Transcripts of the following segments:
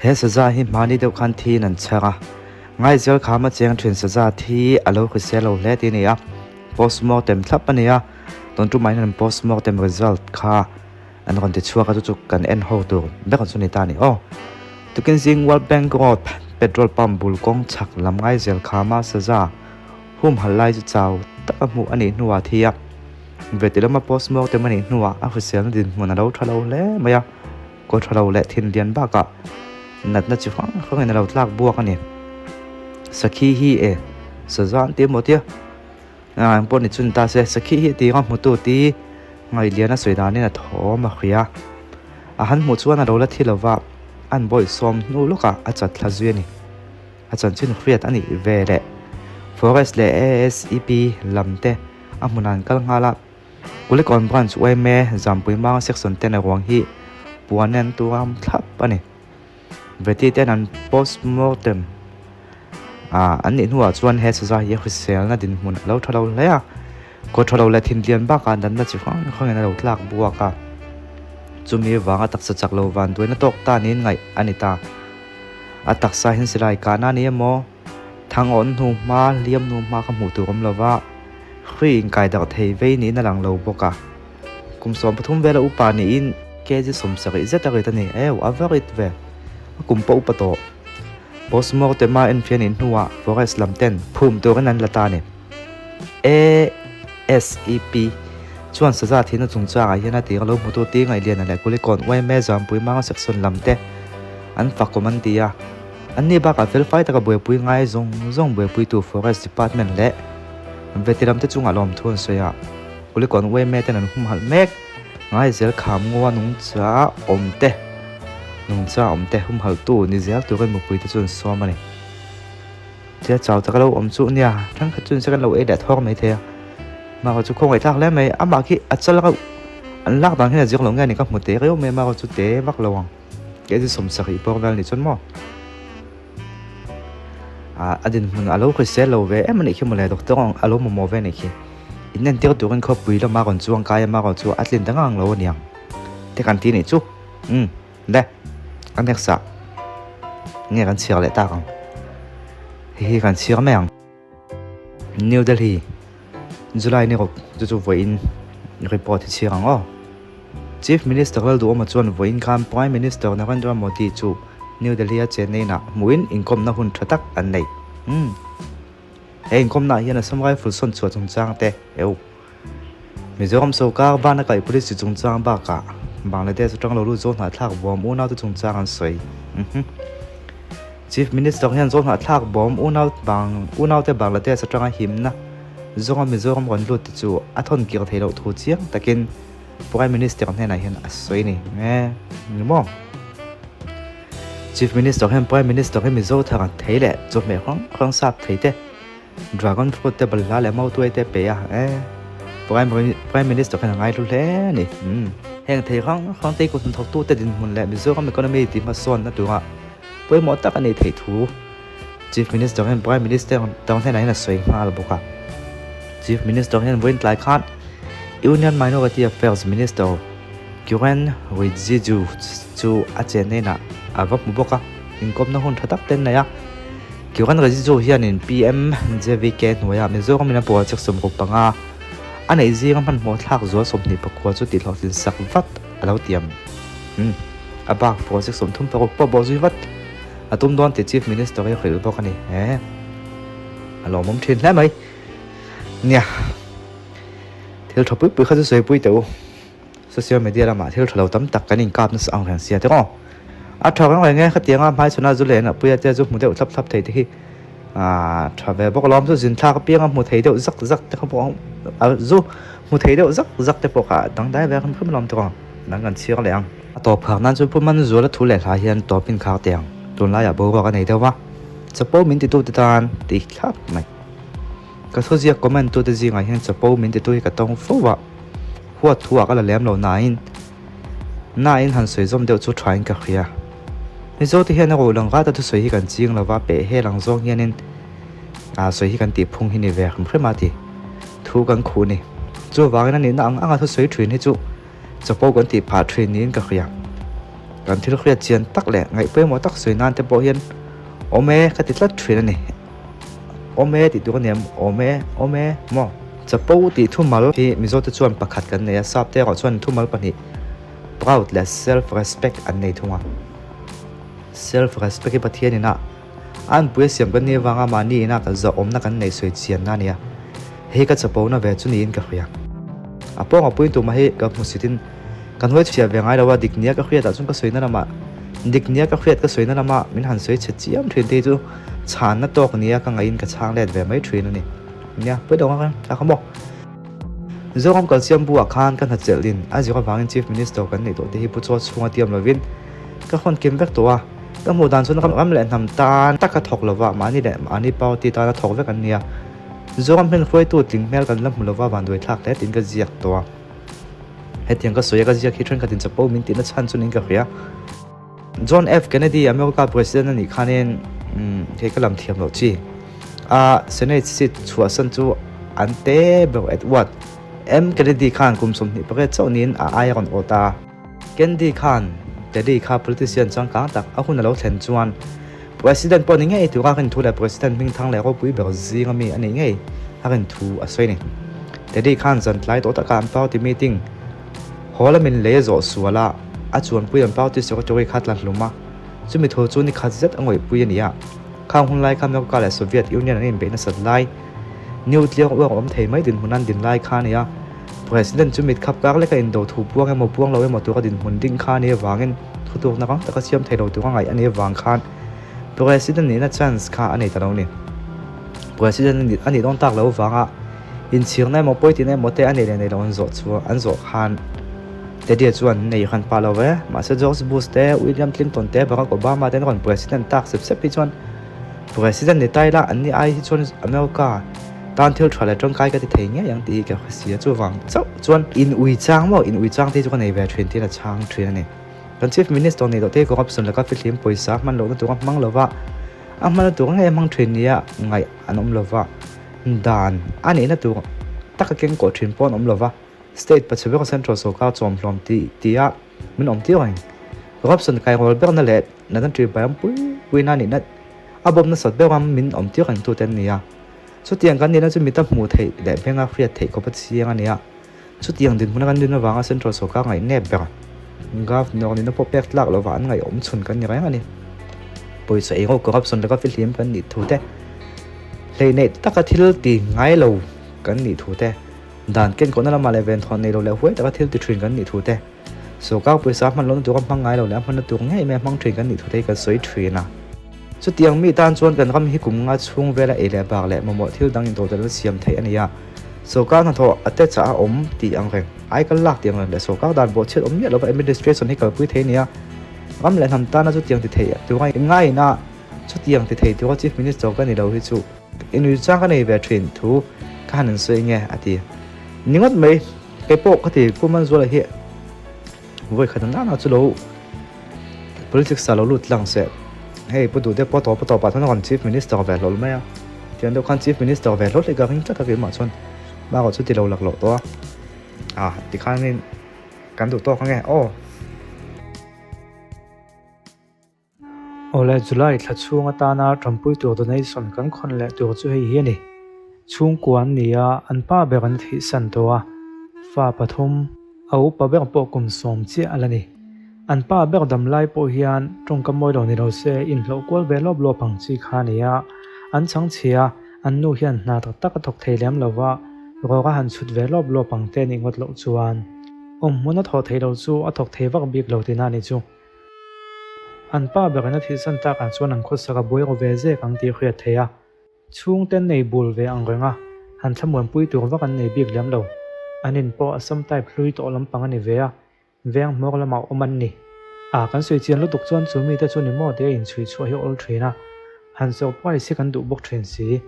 He saza hi hmani deuh khan thiin an chhar a, Ngaizel khama cheng thin saza thi a lo hrisel lo hle tih a ni a, postmortem thlap a ni a, tun tumah hian an postmortem result kha an rawn ti chhuak a, chu chu kan en ho tur ber chu a ni ta a ni aw. Tukin zing World Bank Road petrol pump bul kawng chhak lam Ngaizel khama saza humhalh lai chu chau taka hmuh a nih hnuah a thi a, veti lama postmortem a nih hnuah a hriselna dinhmun a lo tha lo hle mai a. Kaw tha lo leh thin lian bakah natna chi hrang hrangin a lo tlak buak a ni. Sakhi hi e saza an ti emaw tia eng pawh ni chun ta se sakhi hi a ti anga hmutu ti ngaihlian a sawi danin a thawm a hria. A han hmuh chuan a lo la thi lova an bawihsawm hnu lawkah a chat thla zui a ni. A chanchin hriat a nih ve leh Forest leh ASEP lam te a hmunah an kal nghal a. Kulikawn Branch yma Zampui Manga Section ten a ruang hi puan an tuam thlap a ni. Veti ten an post mortem ah an nih hnuah chuan he saza hi a hriselna dinhmun a lo tha lo hle a, kaw tha lo leh thinlian bakah natna chi hrang hrangin a lo tlak buak a, chumi vanga taksa chak lo van duaina tawk ta niin ngaih a ni ta. A taksa hian silai kahna a ni emaw? Thang awn hnu hma, hliam hnu hma ka hmuh tur awm lo va, hri inkai darh thei vei niin a lang lo bawk a. Kum 13 vela upa niin kg 70 zet a rit a ni. Eu, a va rit ve. A kum pawh upa tawh. Postmortem a enfiah nih hnuah forest lam ten phum turin an la ta a ni. ASEP chuan saza thihna chungchangah hian a tir a lo hmutu Ti Ngaihliana leh Kulikawn yma Zampui Manga Section lam te an fakawm an ti a. An ni bakah felfai taka buaipui ngai zawng zawng buaipuitu Forest Department leh Vetiram te chungah lawmthu an sawi a, Kulikawn yma ten an humhalh mek. Ngai zel kham ngawa nungcha awm te nungcha awm te humhalhtu ni zel turin mipui te chu an sawm a ni. Tia chau taka lo awm chu nia, thenkhat chu inse kan lo ei leh thawk mai thei a, mahse chu khawngaih thlak hle mai, amah khi a chal reuh an lak dan hian a zir lo nge ni ka hmu te reuh mai mahse chu te vak lo ang. Kei chu 70 bawr vel ni chuan maw ah a dinhmun a lo hrisel lo ve em a nih khi mawle doctor ang a lo mamawh ve a nih khi in entir turin khawpui lama rawn chuang kai a marawh chu a tlin ta ngang lo a niang te kan ti nih chu umm le a next ah nge kan chhiar leh tak ang hei hi kan chhiar mai ang. New Delhi, July ni rawk chu chu vawiin report hi chhiar ang aw. Chief Minister Lalduhawma chuan vawiin khan Prime Minister Narendra Modi chu New Delhi a chenna inah hmuhin inkawmna hun tha tak an nei. Umm. He inkawmnaah hian Assam Rifle sawn chhuah chungchang te eu. Mizoram sorkar bana kaih policy chungchang bakah Bangladesh atang lo lut zawhnahthlak bawm unaute chungchang an sawi. Umm. Chief Minister hian zawhnahthlak bawm unau bang unaute Bangladesh atanga himna zawnga Mizoram rawn lut te chu a thawn kir theih loh thu chiang takin Prime Minister hnenah hian a sawi a ni. Nge ni maw? Chief Minister hian Prime Minister hi Mizo thar an thei leh chawhmeh hrang hrang sap thei te Dragon fruit te balhla leh mautuai te pe a e Prime Prime Minister hian a ngaihlu hle a ni. Umm heng thei hrang hrang te kut hnathawktute dinhmun leh Mizoram economy tihhmasawnna tura Pawimawh tak a nih theih thu Chief Minister hian Prime Minister tang hnenah hian a sawi nghal bawk a. Chief Minister hian vawiin tlai khan Union Minority Affairs Minister Kiren Rijiju chu a chenna inah a va hmu bawk a, inkawmna hun tha tak te an nei a. Kiren Rijiju hianin PM JVK hnuaiah Mizoram in a project 65 a neih zinga hmanhmawh thlak zual 24 chu tihhlawhtlin sak vat a lo tiam. A bak project 36 pawh bawh zui vat a tum dawn tih Chief Minister hi a hrilh bawk a ni. He a lawmawm thin hle mai. Nia, thil tha pui pui kha chu sawi pui teh u. Social media lamah thil tha lo tam tak kan inkap nasa ang reng sia te aw. A tha reng reng e, khatianga hmaichhana zu leh Puia te chu hmu deuh thlap thlap thei te hi tha ve bawk alawm chu zin thlak apianga hmu thei deuh zak zak te kha pawh a zu hmu thei deuh zak zak te pawh kha dangdai ve hrim hrim alawm te aw. Nang kan chhiar leh ang. A tawp khar nan chuan Pu Manzuala thu leh hla hian tawp in khar teh ang. Tunlaiah boruak a nei deuh va, chapo min titu te tan ti thlap mai. Ka thuziak comment tute zingah hian chapo min titu hi ka tawng fo va, huat thu ah ka la lem lo nain nain han sawi zawm deuh chu thain ka hria. Mizo te hian a ruh lang rata thusawi hi kan ching lo va, peh hel ang zawng hianin aa sawi hi kan tih phung hi ni ve hrim hrim a ti thu kan khuh ni. Chuvangin a nihna ang anga thusawi thin hi chu Chapo kan tih phah thin niin ka hria. Kan thil hriat chian tak leh ngaih pawimawh tak sawi nan te pawh hian awm e ka ti tlat thin a ni. Awm e tih tur a ni em? Awm e, awm e maw? Chapo tih thumal hi Mizo te chuan pakhat kan nei a, sap te erawh chuan thumal pahnih proud leh self respect an nei thung a. Self respect hi Pathian ina a anpui a siam kan nih avanga mahni ina kan zahawmna kan nei sawi chianna a ni a, hei ka chapona ve chu niin ka hria. A pawng a puiin tumah hi ka hmusitin kan huai chhiah ve ngai lo a, dik nia ka hriatah chuan ka sawina lamah dik nia ka hriat ka sawina lama min han sawi chhe chiam thin te hi chu chhanna tawk nia ka ngaihin ka chhang let ve mai thin a ni. Nia, pawi deuh ang a kha maw? Mizoram kalsiam buah khan ka hnachelhin a zir avangin Chief Minister kan neih tawh te hi Pu Chaw chhunga tiam lovin ka hawn kim vek tawh a, ka hmuh dan chuan ram leh hnam tan taka thawk lova mahni leh mahni party tana thawk vek an nia. Mizoram hmel hruaitu tling hmel kan la hmu lova vanduai thlak hle tiin ka ziak tawh a. Hetiang ka sawi a ka ziak hi thenkhatin chapo min tihna chhan chu niin ka hria. John F. Kennedy America President a nih khanin hei ka lam thiam loh chi a Senate seat chhuahsan chu an te ber Edward M. Kennedy khan kum 28 chauh niin a ai a rawn awt a. Kennedy khan Teddy kha politician changkang tak a hun a lo thlen chuan President pawh ni ngei tura rin thu leh President hmingthang leh ropui ber zinga mi a nih ngei a rin thu a sawi a ni. Teddy khan zan tlai tawh takah an party meeting Haw lamin lei a zawh sual a, a chuanpui an party secretary kha tla hlum a, chumi thu chu ni khat zet a ngawihpui a ni a. Khang hun lai kha America leh Soviet Union an inbeih nasat lai, nuclear war awm thei mai dinhmun an din lai kha a ni a. President chu mit khap kar leka indo thu puang emaw puang lo emaw tura dinhmun ding kha a nih avangin thutlukna rang taka siam thei lo tura ngaih a nih avang khan President nihna chance kha a nei ta lo a ni. President a nih dawn tak lo avanga Inchhirna emaw pawitina emaw te a nei leh nei lo an zawh chu an zawh khan Teddy-a chuan nei han pah lo ve. Mahse George Bush te, William Clinton te, Barack Obama te an rawn president tak sep sep hi chuan president ni ta ila an ni ai hi chuan America tan thil tha leh tangkai ka ti thei ngei ang tih hi ka hre si a. Chuvang chauh chuan in ui chang maw in ui chang te hi chu ka nei ve thin tiin a chhang thin a ni. Kan Chief Minister nih loh te hi corruption laka fihlim pawisa hman lohna tura hmang lova a hmanna tur ngei a hmang thin nia ngaih an awm lova. Dan a nihna tur taka keng kawh thin pawh an awm lova, State pachhe ber Central sawrkar chawm hlawm tih tia min awm tir reng. Corruption kaihrawl berna leh natna ṭi bayam pui puina nihna a bawm nasat ber ram min awm tir reng tute an ni a. Chutiang kan nihna chu mita hmuh theih leh benga hriat theih khawpa chiang a ni a. Chutiang dinhmuna kan din avanga Central sawrkar ngaih nep ber Governor nihna pawh pek tlak lova an ngaih awm chhun kan ni reng a ni. Pawisa engemaw corruption laka fihlim kan nih thu te, hleihneih taka thil ti ngai lo kan nih thu te, dan kenkawhna lamah leh venthawn nei lo leh huai taka thil ti thin kan nih thu te, sawrkar pawisa hman lohna tura hmang ngai lo leh a hmanna tur ngei mai a hmang thin kan nih thu te hi kan sawi thin a. Chutiang mi tan chuan kan ram hi kum nga chhung vela ei leh bak leh mamawh thil dang intodelh siam theih a ni a. Sawrkar hnathawh a te chah a awm tih ang reng, ai kal lak tih ang reng leh sawrkar dan bawhchhiat awm miah lova administration hi kalpui thei a ni a. Ram leh hnam tana chutiang ti thei tura inngaiin a, chutiang ti thei tura Chief Minister ka ni lo hi chu inui chang ka nei ve thin thu ka han insawi nge a ti. Ni ngawt mai, kei pawh ka ti Pu Manzuala hi vawi khat ang nana chu lo politics ah lo lut tlang se, hei Pu Duhte pawh tawp a tawpah chuan a rawn Chief Minister ve hlawl mai a, tiang deuh khan Chief Minister ve hlawl hi ka ring tlat a keimah chuan bakah chu ti lo laklawh tawh a, ah tikhanin kan duh tawk ange aw. Awle July thla chhung atana tanpui tur donation kan khawn leh tur chu hei hi a ni. Chhungkua an ni a, an pa ber an thihsan tawh a, fa pathum, a upa ber pawh kum 10 chiah a la ni. An pa ber dam lai pawh hian tawngka mawi lo ni lo se inhlawh kual ve lawp lawp ang chi kha a ni a, an chhangchhia, an nu hian hna tak tak a thawk thei lem lo va, rawk a han chhut ve lawp lawp ang te nih ngawt loh chuan awm hmun a thawh theih loh chu a thawk thei vak bik lo tihna a ni chu. An pa berin a thihsan takah chuan an khawsak a buai ru ve zek ang tih hriat theih a. Chhungte nei bul ve ang reng a, han thlamuanpui tur vak an nei bik lem lo. An in pawh Assam type hlui tawh lampang a ni ve a, veng hmawr lamah awm an ni. A kan sawi chian lutuk chuan chu mite chu ni maw tia inchhui chhuah hi awl thin a, han surprise hi kan duh bawk thin si.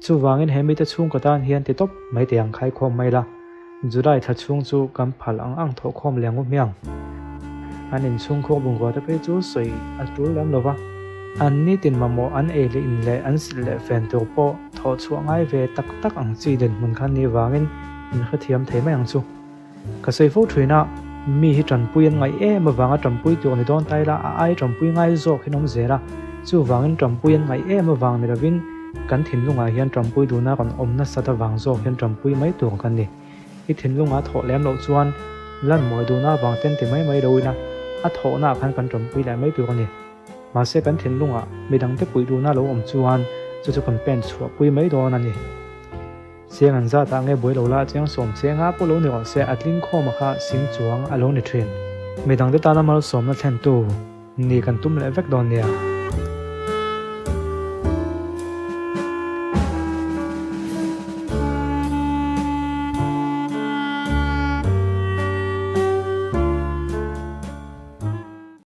Chuvangin he mite chhungkaw tan hian ti tawp mai teh ang khaikhawm mai la, July thla chhung chu kan phal ang ang thawhkhawm leh ngu hmiang. An inchhungkhur bungrua te phei chu sawi a tul lem lo va, an nitin mamawh an ei leh in leh an silh leh fen tur pawh thawh chhuah ngai ve tak tak ang chi dinhmun khan ni vangin min hrethiam thei mai ang chu. Ka sawi fo thin a. Mi hi tanpui an ngaih em avanga tanpui tur ni dawn ta ila a ai tanpui ngai zawk hi an awm zel a, chuvangin tanpui an ngaih em avang ni lovin kan thinlungah hian tanpui duhna rawn awm nasat avang zawk hian tanpui mai tur kan ni. I thinlungah thawh lem loh chuan lan mawi duhna avang ten ti mai mai lo ila a thawhnaah khan kan tanpui leh mai tur a ni. Mahse kan thinlungah midangte puih duhna lo awm chuan chu chu kan pen chhuahpui mai dawn a ni. Chiang an zat ah nge buai lo la chiang sawm chiang a pawh lo ni rawh se a tling khawm a kha sing chuang a lo ni thin. Midangte tana malsawmna thlentu ni kan tum leh vek dawn nia.